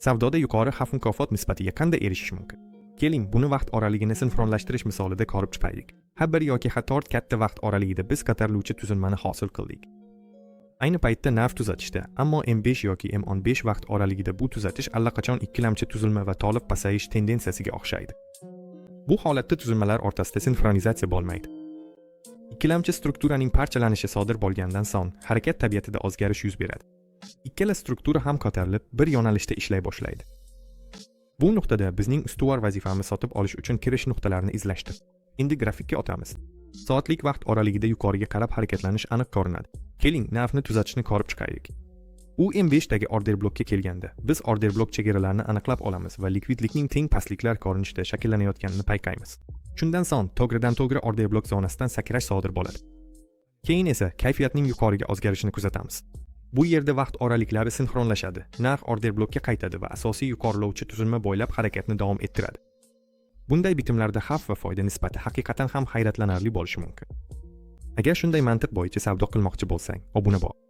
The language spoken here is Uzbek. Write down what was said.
Savdoda yuqori xavf mukofot nisbatiga qanday erishish mumkin? Keling, buni vaqt oraligini sinxronlashtirish misolida ko'rib chiqaylik. H1 yoki H4 katta vaqt oraligida biz ko'tariluvchi tuzilmani hosil qildik. Ayni paytda narx tuzatishda, ammo M5 yoki M15 vaqt oraligida bu tuzatish allaqachon ikkilamchi tuzilma va to'liq pasayish tendensiyasiga o'xshaydi. Bu holatda tuzilmalar o'rtasida sinxronizatsiya bo'lmaydi. Ikkilamchi strukturaning parchalanishi sodir bo'lgandan so'ng harakat tabiatida o'zgarish yuz beradi. Ikkala struktura ham ko'tarilib, bir yo'nalishda ishlay boshlaydi. Bu nuqtada bizning ustuvor vazifamiz sotib olish uchun kirish nuqtalarini izlashdir. Endi grafikka o'tamiz. Soatlik vaqt oraligida yuqoriga qarab harakatlanish aniq ko'rinadi. Keling, narxni tuzatishni ko'rib chiqaylik. U M5 dagi order blokka kelganda, biz order blok chegaralarini aniqlab olamiz va likvidlikning teng pastliklar ko'rinishida shakllanayotganini payqaymiz. Shundan so'ng to'g'ridan to'g'ri order blok zonasidan sakrash sodir bo'ladi. Keyin esa kayfiyatning yuqoriga o'zgarishini kuzatamiz. Bu yerda vaqt oraliklari sinxronlashadi. Narx order blokka qaytadi va asosiy yuqorilovchi tuzilma bo'ylab harakatni davom ettiradi. Bunday bitimlarda xavf va foyda nisbati haqiqatan ham hayratlanarli bo'lishi mumkin. Agar shunday mantiq bo'yicha savdo qilmoqchi bo'lsang, obuna bo'l.